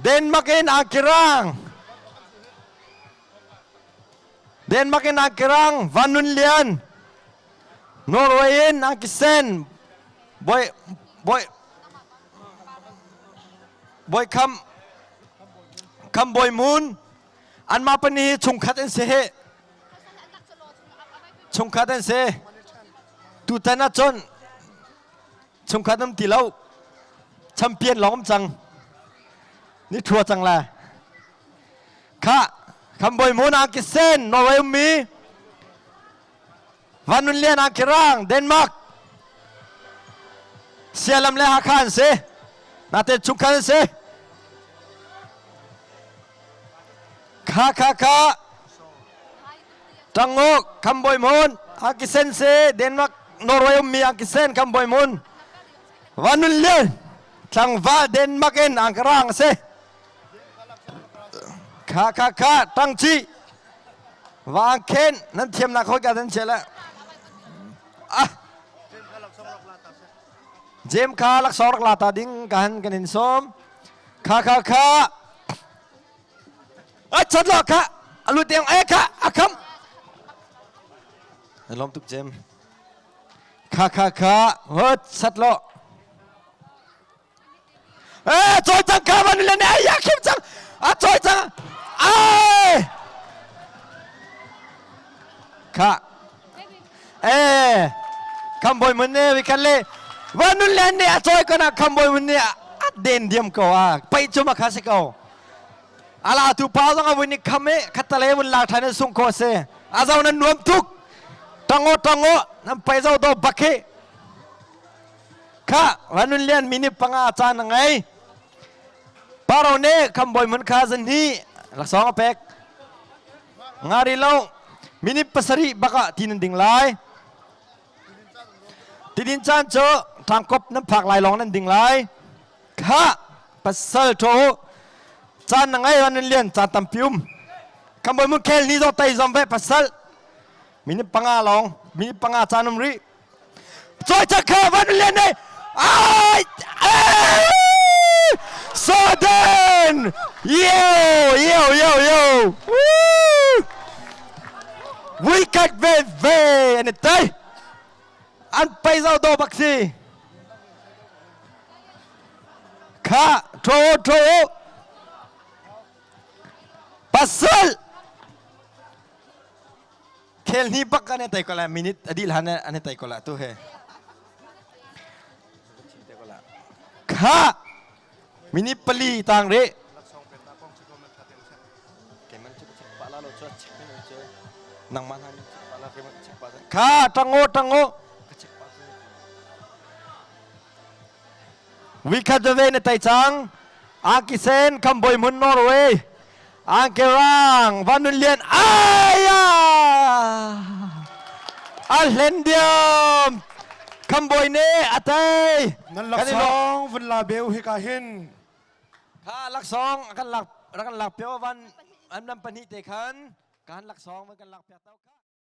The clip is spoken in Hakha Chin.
Denmark in Angkirang. Denmark in Angkirang Van Nun Lian. Norway in Angkisen. Boy boy Boy Kham Kham Boy Moon. Anmah pahnih hi chungkhat an si hi. Chungkhat an si. Tutan ahcun chungkhat um ti lo. Champion lawng um cang. Ni thua cang la. Kha Khambawi Mun ang kisen Norway ummi Van Nun Lian ang kirang Denmark Sialam le Hakha an si. Naten chungkhat an si. Kha kha kha Tangok Khambawi Mun Angkisen si Denmark Norway ummi Angkisen Khambawi Mun Van Nun Lian tlangval Denmark in Angkarang a si. Kha kha kha tangci Vang khen nan thiamnak hoi ka nan chia le ah Jem kha laksawng rak la ta ding ka han kan in sawm. Kha kha kha A chat lo kha alu teng e kha a kham. Lom tuk jem. Kha kha kha hot sat lo. Eh choi chang kha van le ne ya khim chang. A choi chang. Ai. Kha. Eh kham boy mun ne vi kan le van nun le ne a choi kana kham boy mun ne a den diam ko a pai chuma kha se ko. Ala tu pa zong a vun i kham i khattalei vun lak ṭhan in sung khawh a si. A zo nan nuam tuk. Ṭango ṭango nan pai zo do bak hi. Kha Vanun Lian minute panga caan a ngei. Paro nih khambawi hmun kha zan hi laksawng a pek. Ngari lo minute pasarih bak ah ti nan ding lai. Tidin caan cu ṭangkop nan phak lai lawng nan ding lai. Kha pasal ṭho caan na ngei nan lian caan tampi um. Khambawi mun khel ni zong tei zong ve pasal. Minute panga lawng minute panga caan um rih. Choi chak kha van lian ne. Ai! Soden! Yo yo yo yo. Woo! Vui khat ve ve an i tei. An pei zo do bak si. Kha tro tro pasal khel ni bak an tei ko la minute adi hlan an tei ko la tu he kha minute pali tang re Kha tango tango Wikhat ve na tai cang Angkisen Kamboi mun Norway Angkerang Vanun Lian Aya A hlen diam Kamboi ne atai Nan laksawng vun la beu hi ka hin Kha laksawng kan lak kan lak pio van an lam pahnih te khan kan laksawng van kan lak piak tau kha.